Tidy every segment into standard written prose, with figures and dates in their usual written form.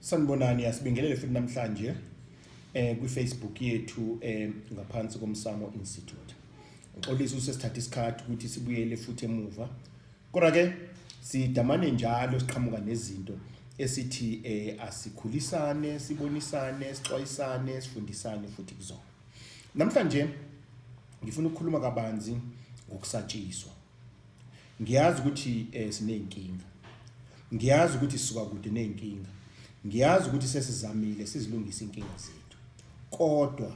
Sanibonani, asibingelele futhi namhlanje kwi-Facebook yethu ngaphansi koMsamo Institute. Ngixolisa usesithatha isikhathi ukuthi sibuyele futhi emuva. Kodwa ke sidamane njalo siqhamuka nezinto esithi asikhulisane, sibonisane, sixwayisane, sifundisane futhi kuzona. Namhlanje ngifuna ukukhuluma kabanzi ngokusatshiswa. Ngiyazi ukuthi sinezinkinga. Ngiyazi ukuthi sisuka kude nezinkinga. Ngiyazi ukuthi sesizamile sizilungise inkinga zethu. Kodwa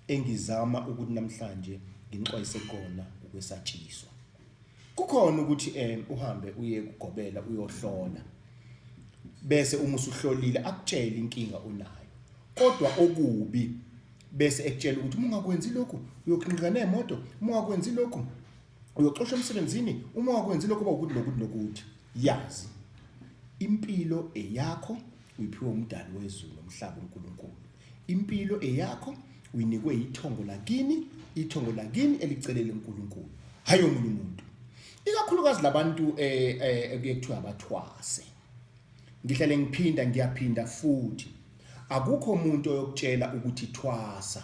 engizama ukuthi namhlanje nginixwayise kona ukwesatshiswa. Kukhona ukuthi uhambe uye kugobela uyohlola. Bese uma usuhlolile akutshele inkinga onayo. Kodwa okubi bese ekutshela ukuthi uma ungakwenzi lokhu uyoqinqika nemoto, uma ungakwenzi lokhu uyoxoshwa emsebenzini, uma ungakwenzi lokhu uba ukuthi nokuthi nokuthi. Yazi impilo eyakho uyiphiwe umdali wezulu nomhlaba uNkulunkulu. Impilo eyakho uyinikwe ithongo lakini, ithongo lakini elicelele uNkulunkulu, hayi omunye umuntu. Ikakhulukazi labantu ekuye kuthiwa abathwase. Ngihlale ngiphinda ngiyaphinda futhi. Akukho umuntu oyokutshela ukuthi thwasa.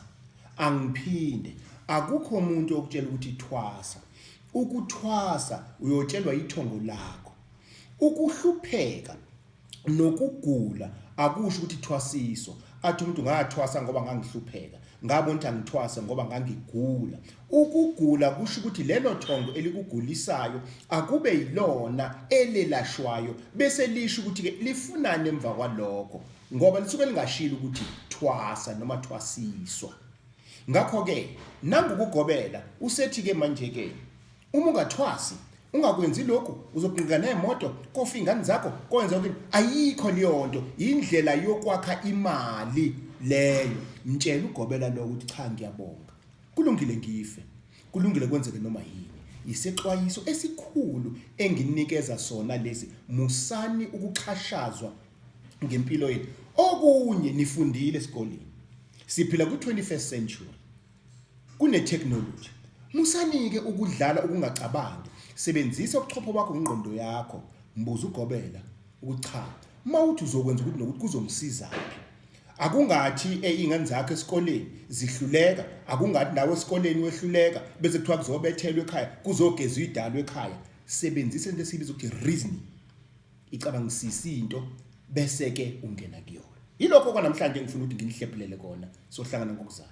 Angiphinde. Akukho umuntu oyokutshela ukuthi thwasa. Ukuthwasa uyotshelwa ithongo lakho. Ukuhlupheka nokugula akusho ukuthi thwasiswa. Athi umuntu ngathwasa ngoba ngangihlupheka. Ngabona ukuthi angithwase ngoba ngangigula. Ukugula kusho ukuthi lelo thongo elikugulisayo akube yilona elelashwayo bese lisho ukuthi-ke lifunani emva kwalokho ngoba lisuke lingashilo ukuthi thwasa noma thwasiswa. Ngakho-ke nangukugobela usethi-ke manje-ke uma ungathwasi ungakwenzi lokhu uzogqika nemoto kofa ingane zakho kwenza ukuthi ayikho leyo nto indlela yokwakha imali leyo. Mtshela ugobela lo ukuthi cha ngiyabonga, kulungile ngife, kulungile kwenzeke noma yini. Isexwayiso esikhulu enginikeza sona lesi, musani ukuxhashazwa ngempilo yenu. Okunye nifundile esikoleni, siphila ku-21st century, kune-technology. Musanike ukudlala ukungacabangi, sebenzisa ubuchopho bakho ngengqondo yakho. Mbuza ugobela ukuthi cha, uma uthi uzokwenza ukuthi nokuthi kuzomsizaphi. Akungathi iy'ngane zakho esikoleni zihluleka, akungathi nawe esikoleni wehluleka bese kuthiwa kuzobethelwa ekhaya, kuzogezwa idalo ekhaya. Sebenzisa into esiyibiza ukuthi reasoning. Icabangisise into bese-ke ungena kuyona. Yilokho kwanamhlanje engifuna ukuthi nginihlephulele kona, sohlangana ngokuzayo.